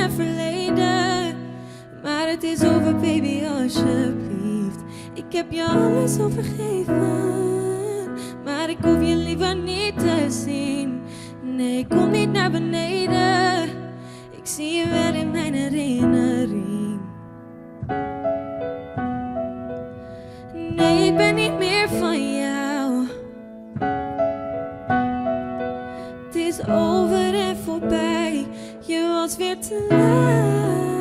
mijn verleden. Maar het is over, baby, alsjeblieft. Ik heb je alles al vergeven. Maar ik hoef je liever niet te zien. Nee, ik kom niet naar beneden. Ik zie je wel in mijn herinnering. Nee, ik ben niet meer van jou. Het is over en voorbij. Je was weer te laat.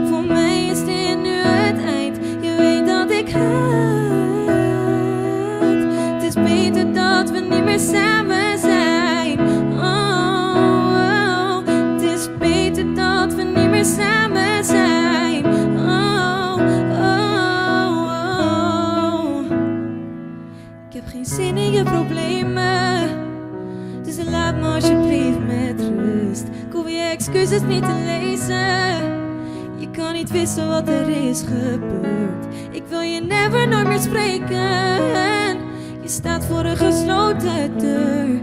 Voor mij is dit nu het eind. Je weet dat ik haat. Het is beter dat we niet meer samen zijn. Oh, oh. Het is beter dat we niet meer samen zijn. Oh, oh, oh. Ik heb geen zin in je problemen. Dus laat me alsjeblieft met rust. Ik hoef je excuses niet te lezen. Je kan niet wissen wat er is gebeurd. Ik wil je never nooit meer spreken. Je staat voor een gesloten deur.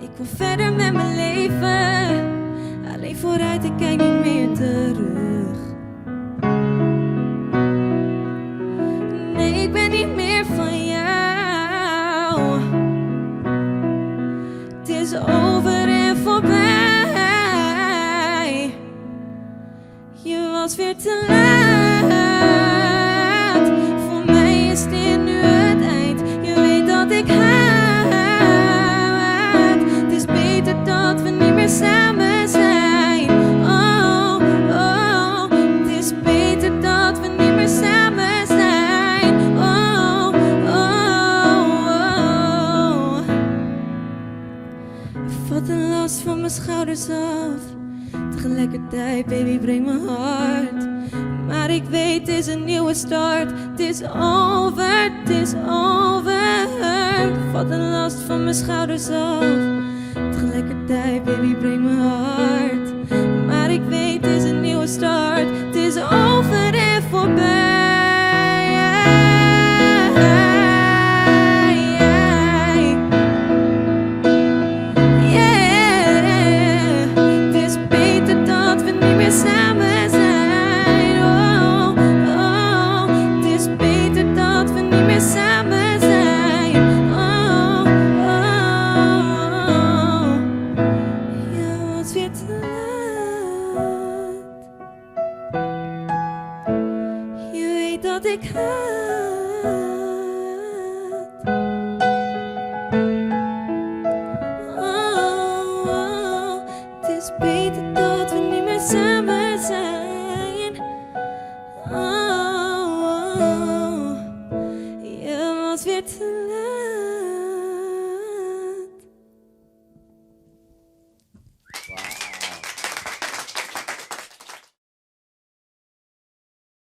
Ik wil verder met mijn leven. Alleen vooruit, ik kijk niet meer terug. Nee, ik ben niet meer van jou. Het is over en voorbij. Je was weer te laat. Voor mij is dit nu het eind. Je weet dat ik haat. Het is beter dat we niet meer samen zijn. Oh, oh. Het is beter dat we niet meer samen zijn. Oh, oh, oh. Vat de last van mijn schouders af. Tegelijkertijd, baby, breekt mijn hart. Maar ik weet, het is een nieuwe start. Het is over, het is over. Vat de last van mijn schouders af. Tegelijkertijd, baby, breekt mijn hart. Maar ik weet, het is een nieuwe start. Het is over en voorbij. Yeah, het is beter dat we niet meer samen zijn. Oh, oh, het is beter dat we niet meer samen zijn. Oh, oh, je was weer te laat. Je weet dat ik haat. Oh, oh, het is beter dat we niet meer samen zijn. Oh, oh, je was weer te laat.